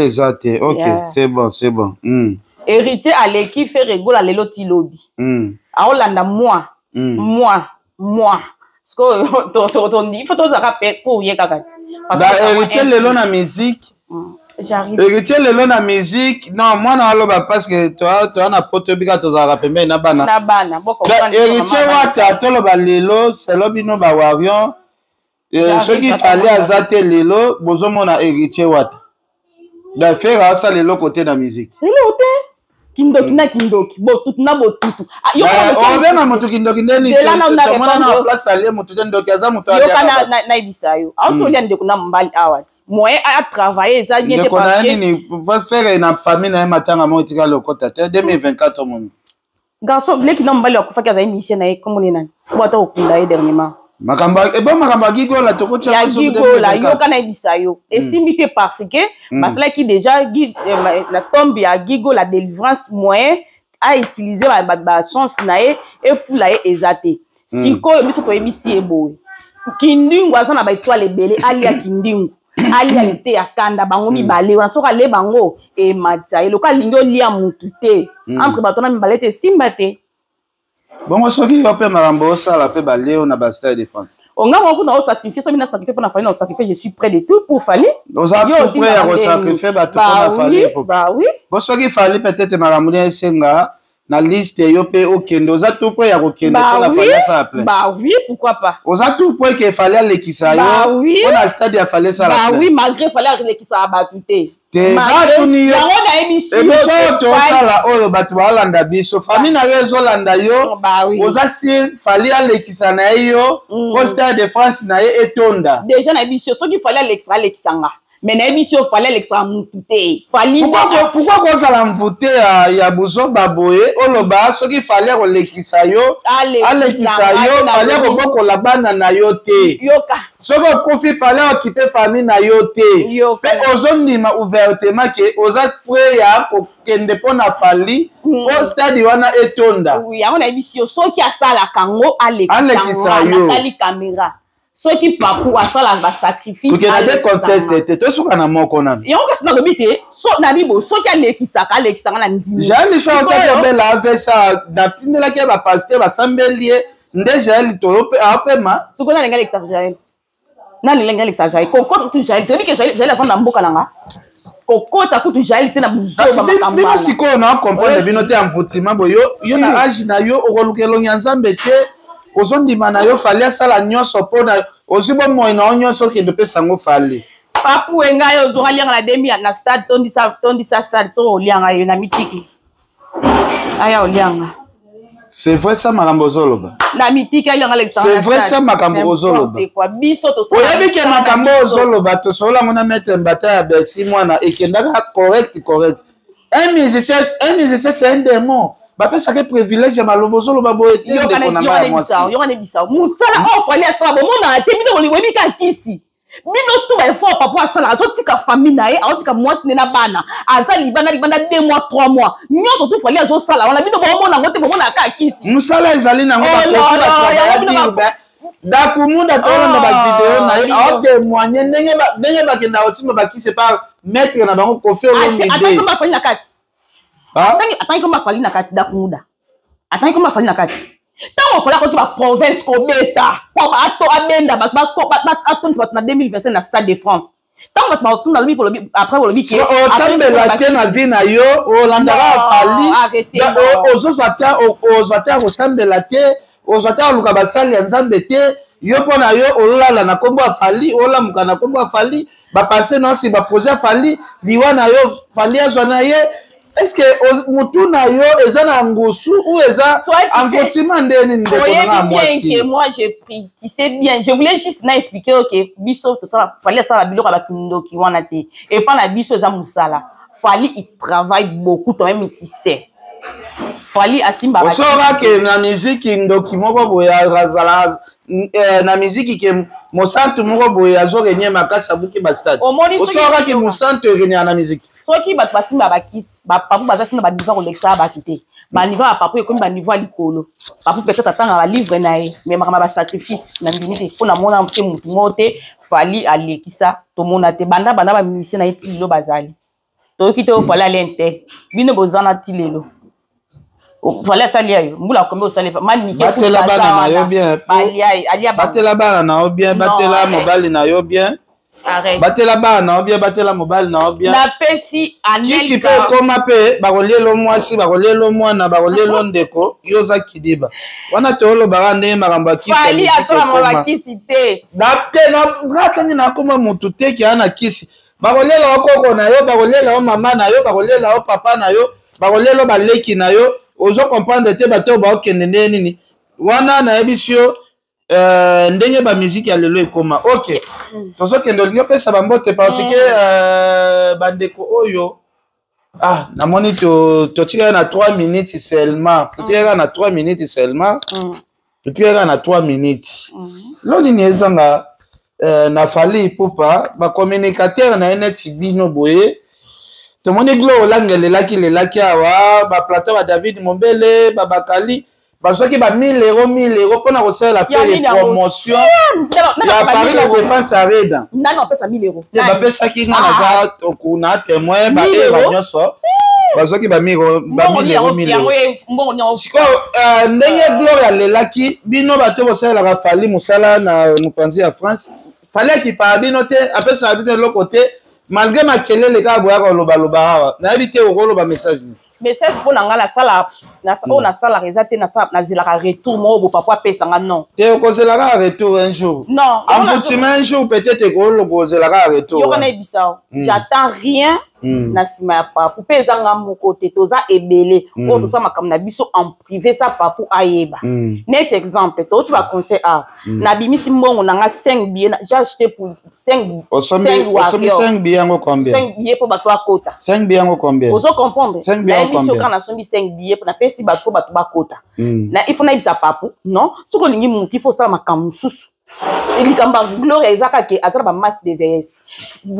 eza te. OK, c'est bon, c'est bon. Héritier aleki Ferre Gola lelo ti lobi. Aolanda moi. Moi, moi. Il faut tozalaka mpe pour ye kaka ti. Héritier lelo na musique. J'arrive. Héritier lelo na musique. Non, mwana aloba parce que toa na poto bika tozalaka pembeni na bana. Na bana. Héritier Wata toloba lelo selo bino ba warrior. Soki Fally aza te lelo bozomona Héritier Wata. Da Ferre asala eloko te na musique. Eloko te. Kindoki na kindoki, botutu na botutu. Obenga moto kindoki ndeni tomona na place alie moto te ndoki aza moto ayoka nayebisa yo. Aotolia ndeko na mobali awa ti. Moyen a travailler eza bien te. Ndeko na ye nini Ferre na famille na ye matanga moko etikali okota te 2024 moni. Garçon leki na mobali akufaki azali musicien na ye kombo ne nani? Po ata okunda ye dernièrement. Makambo ebo makambo ya Gigola tokotia ya Gigola yoka nayebisa yo. Esimbi te parce que basalaki déjà la tombe ya Gigola délivrance moyen a utiliser ba chance na ye efula ye eza te. Sikoyo biso toyebisi ye boye. Kindingu aza na ba étoile ebele alia Kindingu. Alia lite ya kanda bango mibale wana soki ale bango ematisa ye lokola alingi olia mutu te. Entre bato na mibale te simba te. Bongo soki yo mpe makambo osala mpe baleo na ba Stade de France. Onga moko na osacrifier soki na sacrifier pona Fally na osacrifier, je suis prêt de tout pour Fally. Oza tout prêt ya kosacrifier bato pona Fally. Bah oui. Bo soki Fally peut-être makambo ne esenga na liste yo mpe okende, oza tout prêt ya kokende pona Fally asala plein. Bah oui, pourquoi pas. Oza tout prêt ke Fally alekisa yo pona stade ya Fally asala plein. Bah oui, malgré Fally alekisa bato te. Te batuni yo ebiso tosala oyo bato balanda biso famille na yo ezolanda yo oza si Fally alekisa na ye yo po Stade de France na ye etonda. Déjà na biso soki Fally alekisa alekisanga mais na yebi so Fally alekisaka mutu te. Fally pourquoi kozala mvute ya buzoba boye oloba soki Fally akolekisa yo alekisa yo Fally akobokola bana na yo te. Soki okufi Fally aokipe famille na yo te. Pe ozondima ouvertement ke oza prêt ya kokende mpona Fally po stade wana etonda. Yango nayebi yo soki asalaka yango alekisa yo. Natali caméra. Soki papu asala ba sacrifice tokenda de conteste te tosuka na moko nanu yango kasi nalobi te so na bibo soki alekisaka alekisaka na ndimi Jael so otaki obela avesa natindelaki ye bapasteur basambeli ye nde Jael aopema soki nalingi alekisa Jael nalingi alekisa Jael kokota kutu Jael toyebi ke Jael afanda na mboka na nga kokota kutu Jael te na buzoba makambo bino sikoyo na comprendre bino te ya mvutima boye yo na age na yo okoluka elongi ya Nzambe te ozondima na yo Fally asala nyonso mpona ozwi bomoi na yo nyonso okende opesa yango Fally. Papu engai ozonga lianga na demi na stade tondisa tondisa stade soko olianga yo na mitiki aya olianga. C'est vrai ça makambo ozoloba. Na mitiki alianga lekisa. C'est vrai ça makambo ozoloba. Quoi biso to oyebi ke makambo ozoloba tosolola ngo na maître Mbata ya Bercy mwana ekendaka correct correct. Un musicien c'est un démon. Bapesaka privilège ya maloba ozoloba boye te ndeko na ngai ya mwasi. Yoka nebisa. Musala oyo Fally asala bomonaka te bino boyebi kaka kisi. Bino tu ba effort papa asala, azotika famille na ye, azotika mwasi nde na bana, aza libanda libanda 2 mois, 3 mois, nyonso tu Fally azosala wana, bino bomona yango te, bomona kaka kisi. Mosala ezali nango. Bakoki Dakumunda, tolanda bavideo na ye, aotémoigne ndenge bakenda kosimba bakisi pa maître na bango Kofi Olomide. Atangi komba Fally na kati, atangi komba Fally na kati. Dakumuda atangi komba Fally na kati. Ntango Fally akoti baprovince kobeta po ato abenda bato, atondisa bato na 2025 na Stade de France, ntango bato bakotunda, lobi lobi après bolobi ke osambela te na vie na yo, olandaka Fally, ozozwa te, ozwa te ya kosambela te, ozwa te koluka basali ya Nzambe te. Yo, mpo na yo, olala na nkombo ya Fally, olamuka na nkombo ya Fally, bapense nyonso, baprojet ya Fally, liwa na yo Fally azwa na ye. Est ce que mutu na yo eza na ngusu ou eza envoûtement? Nde nini, ndeko na nga mwasi? Que moi je prie, tu sais bien. Je voulais juste na expliquer que biso tosala, Fally asala biloko ya bakindoki wana te. Epa na biso eza mosala. Fally, il travaille beaucoup, toi-même tu sais. Fally asimba. Osoka ke na miziki, ndoki moko boye azala na miziki, ke mosantu moko boye azorenye makasi, abuki bastade. Osoka ke mosantu erenyaka na miziki? Soki bato basimba bakisi, bapapu baza tina baniveau kolekisa bato te. Baniveau ya papu ekomi baniveau ya likolo. Papu peut-être atanga balivre na ye, mais makambo ya basacrifice na ndimi te, mpo namona te motu moko te Fally alekisa, tomona te. Banda banda bamusicien na ye ti lelo bazali, toyoki te oyo Fally ale te. Bino bozana ti lelo, Fally asali ya yo mbula kombe osali manike. Batela bana na yo bien, batela bana na yo bien, batela mobali na yo bien, batela bana na yo bien, batela mobali na yo bien. Napesi. Kisi mpe ekoma mpe bakoliela mwasi, bakoliela mwana, bakoliela ndeko. Yo oza kidiba wana, toolobaka ndenge makambo ya kisi te. Te, ngatani nakoma motu te ke aa na kisi. Bakoliela yo koko na yo, bakoliela yo mama na yo, bakoliela yo papa na yo, bakoliela yo baleki na yo. Ozo comprendre te bato oyo baokende ndenge nini wana. Nayebisi yo ndenge bamiziki ya lelo ekoma. Ok, tozokende. Olingi opesa bambote parce que bandeko oyo, ah, namoni totikali na 3 minutes seulement, totikali na 3 minutes seulement, totikali na 3 minutes. Lo nini ezanga na Fally Ipupa, bacommunicateur na ye neti bino boye? Tomoni Glo Olanga elelaki lelaki awa, baplateau ba David Mombele, babakali bazwaki ba 1000 euro, 1000 euro mpona kosalela Ferre promotion ya Paris La Défense Arena. Nani apesa 1000 euro? Te, bapesaki nga, naza na témoin. Baera nyonso bazwaki ba 1000 euro, 1000 euro. Sikoyo ndenge Gloire alelaki, bino bato bosalelaka Fally mosala na mopanzi ya France, Fally akipaka bino te, apesaka bino eloko te, malgré makelele kaka boyaka kolobaloba awa. Nayebi te, okoloba message nini? Message mpo na ngai, nasala oyo nasalaka eza te nazelaka retour moko bo papa apesanga, non. Te, okozelaka retour un jour. Non. Envoûtement un jour peut-être ekozelaka retour. Yoka, nayebisa, j'attends rien na nsima ya papu. Mpe eza nga moko te, toza ebele oyo tosala makambo na biso en privé, sa papu ayeba. Net exemple, touti baconseil awa, nabimisi mbongo na nga 5 billets, j'ai acheté pour 5. Osombi 5 billets yango combien? 5 billets mpo bato bakota. 5 billets yango combien? Ozo comprendre? 5 billets yango combien? Kaka nasombi 5 billets, napesi bato mpo bato bakota. Na il faut nayebisa papu non, soki olingi motu, il faut osala makambo mosusu. Likambo ya Gloire eza kaka aza na bamasque de vieillesse.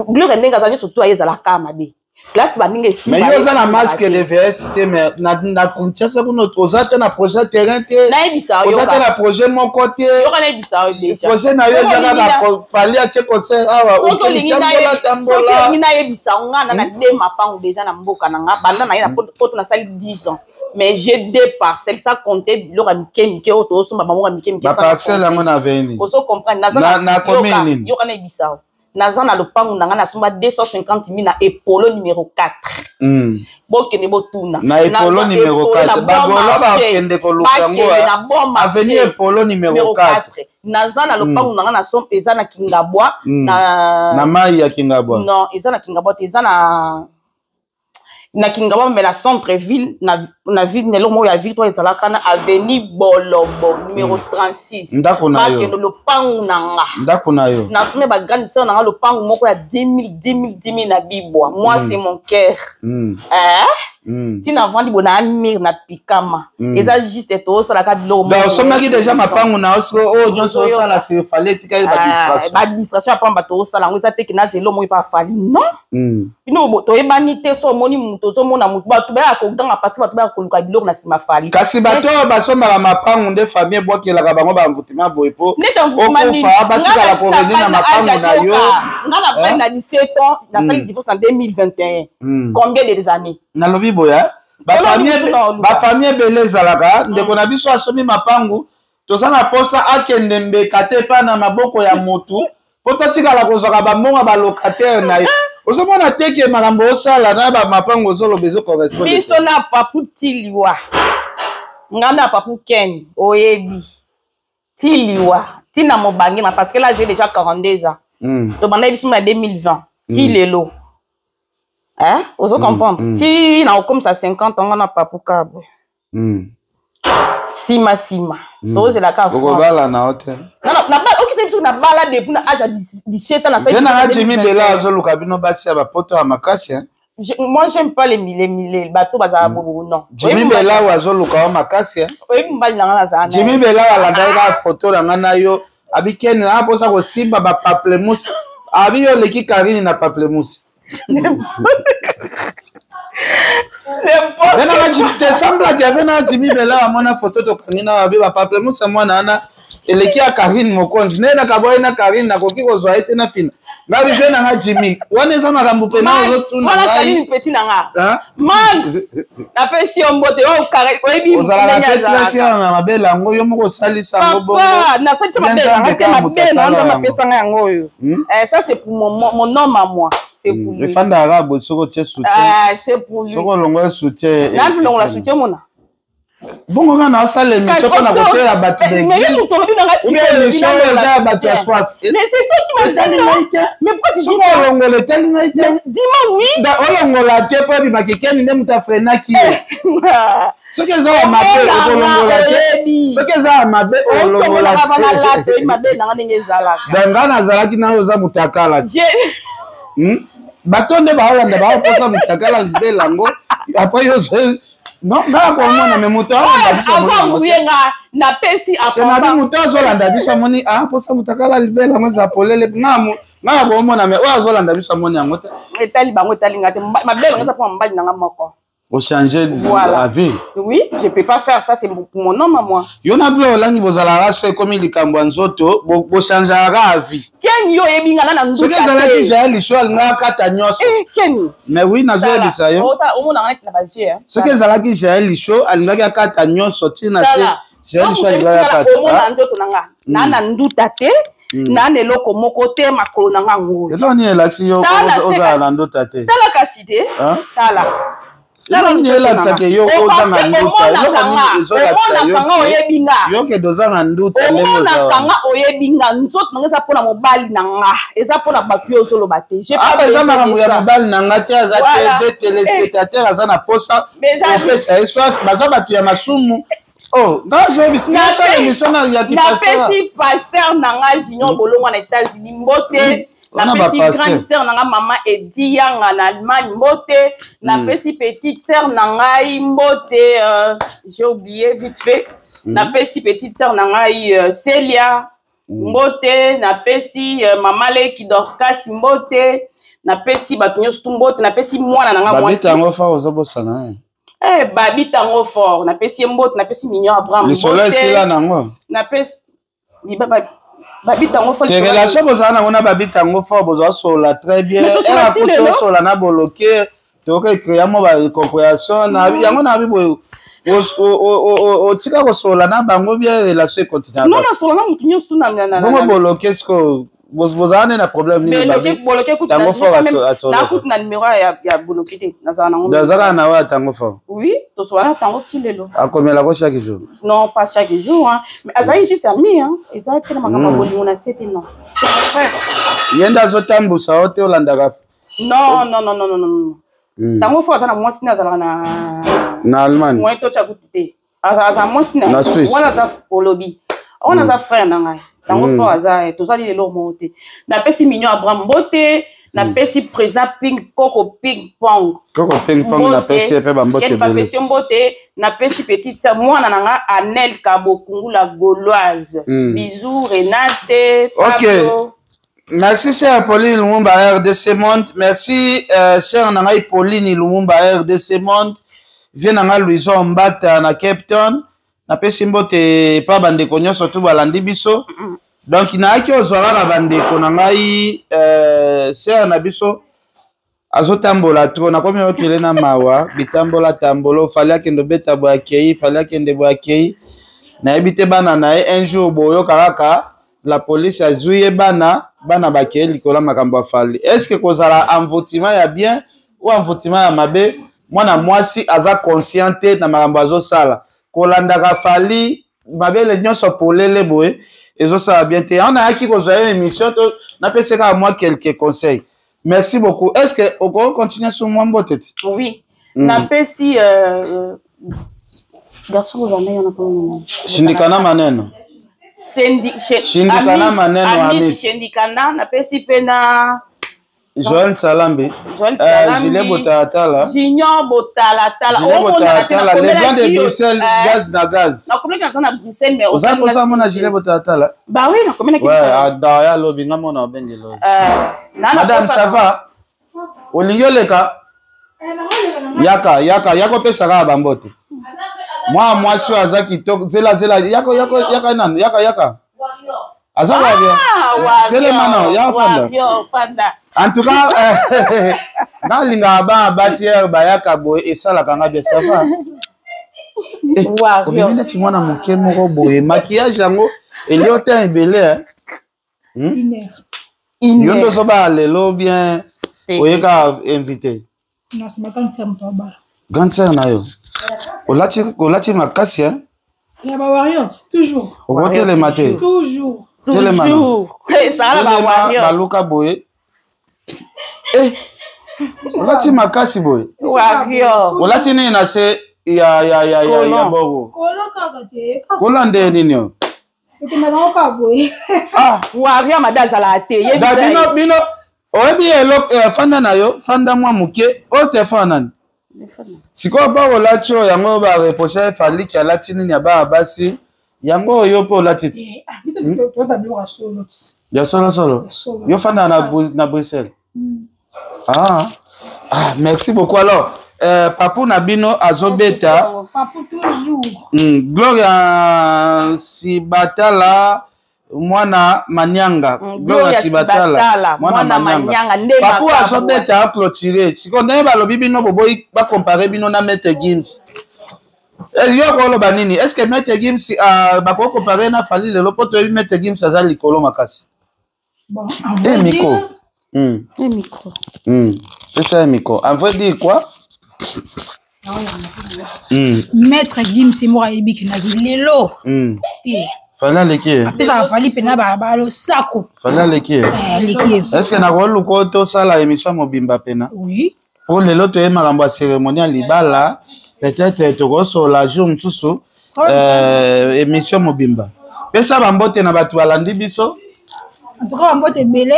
Gloire ndenge aza nyonso to aye ezalaka mabe, place baninga. Esimba. Mais yo oza na masque de vieillesse te, mais na Kinshasa kuna oza te na projet terrain te? Nayebisa. Oza te na projet moko te? Yoka, nayebisa yo déjà. Projet na yo eza kaka Fally atie concert awa, okeli tambola tambola. Olingi nayebisa nga, na deux mapango déjà na mboka na nga. Banda na ye na poto, nasali 10 ans, mais j'ai deux parcelles, sans compter biloko ya mike mike oyo tozosomba, bango ya mike mike. Baparcelle yango na veni? Ozo comprendre? Na commune nini? Yoka, nayebisa yo, naza na lopango na ngai, nasomba 250 000 na Epolo numéro 4. Bokende botuna. Na Epolo numéro 4, bagolo bakende koluka yango. Avenue Epolo numéro 4. Naza na lopango na ngai, nasomba, eza na Kingabwa. Na mai ya Kingabwa? Non, eza na Kingabwa te, eza na Kingabwa, mais na centre ville, na ville, na eloko moko ya ville to ezalaka na avenue Bolobo numéro 36. Ndako na yo? Bakende lopangu na nga. Ndako na yo? Nasombi bagrande sœur na nga lopangu moko ya 10 000, 10 000, 10 000 na Bibwa. Moi, c'est mon cœur. Eh? Ntina avandi bo na amire na pikama. Eza juste tozosalaka biloko. Donc osomaki déjà mapangu na yo, sikoyo oyo nyonso osala sur Fally etikali badistraction. Badistraction ya pamba tozosala yango, eza te ke nazela omoi mpa Fally, non. Bino toyebani te. So omoni moto, ozomona moto, bato bayaka koganga parce bato bayaka koluka biloko na nsima Fally. Kasi bato oyo basombaka mapangu nde famille ebwakelaka bango bamvutima boye po okufa, batikala koreni na mapangu na yo. Nga na bali na 17 ans, nasali divorce en 2021. Combien des années? Nalobi boye, bafamille ebele ezalaka, ndeko na biso asombi mapangu, toza na posa akende mbeka te epai na maboko ya motu mpo totikala kozwaka bambongo ya balocataire na ye. Ozomona te ke makambo osala na bamapango ozoloba ezocorrespondre? Biso na papu tiliwa, nga na papu Ken, oyebi, tiliwa ntina mobange na, parce que là j'ai déjà 42 ans. Tobanda biso na 2020 ti lelo, hein, ozo comprendre? Ti na okomisa 50 ans, nga na papu kabwe. Nsima nsima tozelaka. Okobala na yo te? Okite biso nabala depuis na age ya 17 ans. Te, nanga Jimi Bela azoluka bino basi ya bapoto ya makasi. Moi, j'aime pas les mille mille, bato bazala bobo, non. Jimi Bela azoluka yo makasi. Oyebi mobali nanga nazala. Jimi Bela alandaki kaka foto na nga na yo, abikeni na mposa kosimba bapamplemousse, abi yo oleki Karine na pamplemousse. Venanga te, semblaki ave na Jimi Bela amona foto tokangi na babi bapamplemousse, mwana wana eleki ya Karine Mokonzi. Nde nakabwai na Karine, nakoki kozwa ye te na fina ngabi mpe nanga Jimi wana eza makambo mpena ozotuna. Ngai petit na nga Max, napesi yo mbote, oyebi. Ozalaka mpe très fier na mabele yango, yo moko osalisa yango bongo. Nasalisa mabele nanga te, mabele na Nzambe apesanga yango oyo. Ça, c'est pour mon homme à moi, c'est pour lui. Efandaka boye, soki otie soutien. C'est pour lui. Soki olongola soutien. Nalongola soutien, mona. Bongo nga naosala émission mpona koteya bato d'église ou bien émission oyo eza ya bato ya soif? Etali ngai te. Soki olongola, etali ngai te. Olongola te mpo ebimaki keni nde moto afreinaki ye. Soki eza ya mabe, okolongola te. Soki eza ya mabe, olongola te. Donc nga nazalaki na yo, oza moto akala te. Bato nde baolanda, baoposa moto akala libela yango. Après yo, non, nga komona me moto aolanda biso. Nga napesi. Nabi moto azolanda biso amoni mposa moto akala libela yango eza polele. Nga na komona me oyo azolanda biso amoni yango te. Etali bango, etali nga te. Mabele ngo eza mpona mobali nanga moko. Ochanger Voilà. la vie. Oui, je peux pas faire ça, c'est pour mon homme à moi. Yo na blo olangi bozalaka so ekomi likambo ya nzoto, bochangeaka avis. Ken, yo oyebi nga na Soki ezalaki Jael Liso, alingaka kata nyonso. Ken. Mais oui, nazoyebisa yo. Omonaka neti na baje. Soki ezalaki Jael Liso, alingaki akata nyonso ntina se. Jael Liso alingaki akata. Omona nzoto na nga na nduta te, na na eloko moko te, makolo na nga ngulu. Eloko nini elakisi yo ozala na nduta te? Tala kasi te, tala. Eloko nini elakisaka yo oza na nduta? Eloko nini ezolakisa yo oyebi nga? Yo kende oza na nduta ndenge omonaka nga, oyebi nga, nzoto na nga eza mpona mobali na nga, eza mpona bato yo ozoloba te. Aba eza makambo ya mobali na nga te, aza te téléspectateur aza na posa opesa ye soif, baza bato ya masumu. Oh, nga azoyebisa émission na ya kipasteur. Napesi pasteur na nga Junior Bolongwa na États-Unis mbote. Napesi grande sœur na nga mama Edi Yanga na Allemagne mbote. Napesi petite sœur na ngai mbote, j'ai oublié vite fait. Napesi petite sœur na ngai Celia mbote. Napesi mama leki Dorcas mbote. Napesi bato nyonso tu mbote. Napesi mwana na nga mwasi. Yango fa ozobosana. Eh, babita yango fort. Napesi ye mbote. Napesi Mignon Abraham. Lisolo esila nango. Napesi babita yango fort. Te, relation bozala nango na babita yango fort, bozala solola très bien. Erakuti osola na boloke, toyoka ecréa mo bacompréhension yango na bi boye, otika kosolola na bango bien, relation econtinue. Non, nasolola na motu nyonso tu. Bongo boloke sikoyo, bozala nde na problème nini? Tango Fort. Nakutu na numéro ya boloke te, nazala nango. Azaka na oyo ya Tango Fort? Oui, tosolana na Tango ti lelo. Akomelako chaque jour? Non, pas chaque jour, hein. Mais azali juste ami, hein. Eza te na makambo ya bolingo na se te, non, c'est mon frère. Ye nde azotambusa yo te, olandaka? Non, non, non, non, non, non. Tango Fort aza na mwasi nde azalaka na Na Allemagne. Moyen totya kutu te, azalaka mwasi na Na Suisse. Wana aza olobi wana aza frère na ngai. Tango Fort aza, tozali eloko moko te. Napesi Mignon Abraham mbote. Napesi président Ping Koko Ping Pong. Koko Ping Pong, napesi ye mpe bambote ebele. Napesi yo mbote, napesi petite mwana na nga Anel Kabokungula Gauloise. Bisous Renate. Pablo. Ok. Merci sœur Pauline Lumumba RDC Monde. Merci sœur na ngai Pauline Lumumba RDC Monde. Vie na ngai Louison Mbata na Cape Town. Napesi mbote pa bandeko nyonso tu balandi biso. Donc nayaki ozwa kaka bandeko na ngai, sœur na biso azotambola trop, nakomi okele na mawa bitambola tambolo. Fally akende obeta boye akei, Fally akende boye akei, nayebi te bana na ye. Un jour boyoka kaka la police azwi ye, bana bakei likolo ya makambo ya Fally. Est ce que kozala envoûtement ya bien ou envoûtement ya mabe? Mwana mwasi aza conscient te na makambo azosala, kolandaka Fally mabele nyonso polele boye ezosala bien te. Yango nayaki kozwa ye émission to napesi kaka mwa quelques conseils. Merci beaucoup. Est ce que okoki continuer sur mwa mbote ti? Oui. Napesi garçon kozala ndenge na Shindikana maneno. Shindikana maneno Amis. Shindikana, napesi mpe na Joël Salambi, Joël Salambi, Gilet Botalatala, Junior Botalatala, Gilet Botalatala, les blancs de Bruxelles, gaz na gaz. Nakomaki naza na Bruxelles, mais oza posa mona Gilet Botalatala. Bah oui, nakomaki. Ouais, adaya lobi nga mona obenge lobi. Madame, ça va? Olingi oleka? Yaka, yaka, yaka opesa kaka bambote. Mwa mwasi oyo aza kitoko, zela zela, yaka yaka yaka nanu, yaka yaka. Aza warrior. Telema na, ya fanda. En tout cas, nalingaka bana basi ere bayaka boye, esalaka nga bien. Ça va? Obimi neti mwana moke moko boye, maquillage yango elio te ebele. Yo nde ozobala lelo bien, oyeka invité? Non, c'est ma grande sœur moto abala. Grande sœur na yo. Olati makasi, hein? Ya ba Warriors, toujours. Okotelema te? Toujours. Telema. Toujours. Telema, baluka boye. Olati makasi boye. Warrior. Olati nini na se ya bogo? Kolo kaka te. Kola nde nini oyo? Tokendaka ngo kaka boye. Ah. Warrior mabe azalaka te. Da bino bino oyebi eloko, fanda na yo, fanda mwa moke. Oyo telefone nani? Sikoyo ba olati oyo, yango ba reproche Fally alati nini ya bana basi, yango oyo mpe olati ti? Ya solo solo. Yo fanda na Bruxelles? Ah. Ah, merci beaucoup. Alors, Papu na bino azobeta. Papu toujours. Gloria Sibatala mwana Manyanga. Gloria Sibatala mwana Manyanga nde Papu azobeta clôturer. Sikoyo ndenge balobi bino boboyi bacompare bino na Maître Gims. Yo koloba nini? Est-ce que Maître Gims bakoki compare na Fally lelo, po toyebi Maître Gims aza likolo makasi? Bon, Eh, micro. Un micro. C'est ça, un micro. En vrai dire quoi? Maître Gims moko ayebi kendaki lelo te. Fally aleki ye. Apesaka Fally mpena balosako. Fally aleki ye. Aleki ye. Est ce que nakoluka tosala émission mobimba pena? Oui. Po lelo toye makambo ya cérémonie ya libala, peut-être tokosola jour mosusu émission mobimba. Pesa bambote na bato balandi biso. En tout cas, bambote ebele.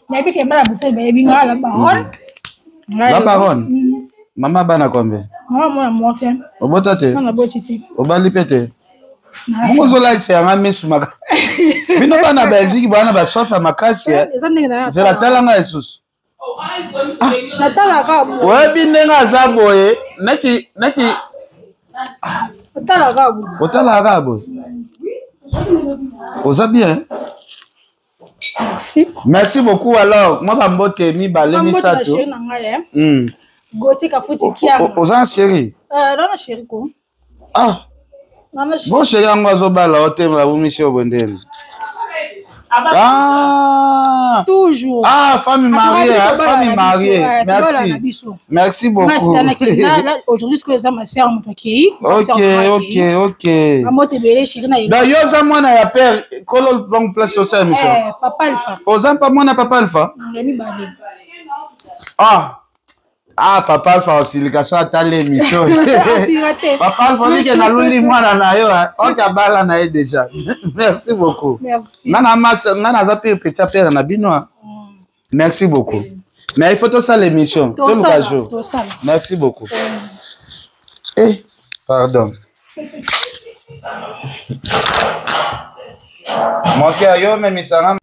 Nayebi ke bana Bruxelles bayebi nga la baronne. La baronne? Mama bana combien? Mama mwana moko te. Obota te? Nga naboti te. Obali mpe te? Bongo ozolalisa yanga misu maka. Bino bana Belgique bana basoif ya makasi. Zela, tala ngai lisusu. Natalaka. Oyebi ndenge aza boye neti neti. Otalaka boye. Otalaka kaka boye. Oza bien. Merci. Merci beaucoup. Alors, moi bambote mibale misato. Na ngai, Gauthier Kafuti Kianga. Oza na chéri? Na chéri ko. Ah. Bon, chéri yango azobala o te, babomisi yo bondeni. Ah. Toujours. Ah, famille mariée, hein, famille mariée. Merci. Merci beaucoup. Aujourd'hui, ce que ça ma sœur moto akei. Ok. Ambote ebele chéri na. Da yo za mwana ya père kolo long place to sa émission. Eh, papa Alpha. Oza pa mwana papa Alpha? Ya mibale. Ah. Ah, papa Alpha osilika so atali émission. Papa Alpha olike naluli mwana na yo, ok, abala na ye déjà. Merci beaucoup. Merci. Nga na masa, nga naza pe petit père na bino. Merci beaucoup. Mais il faut tosala émission, toluka jour. Merci beaucoup. Eh, pardon. Moke yo memisanga.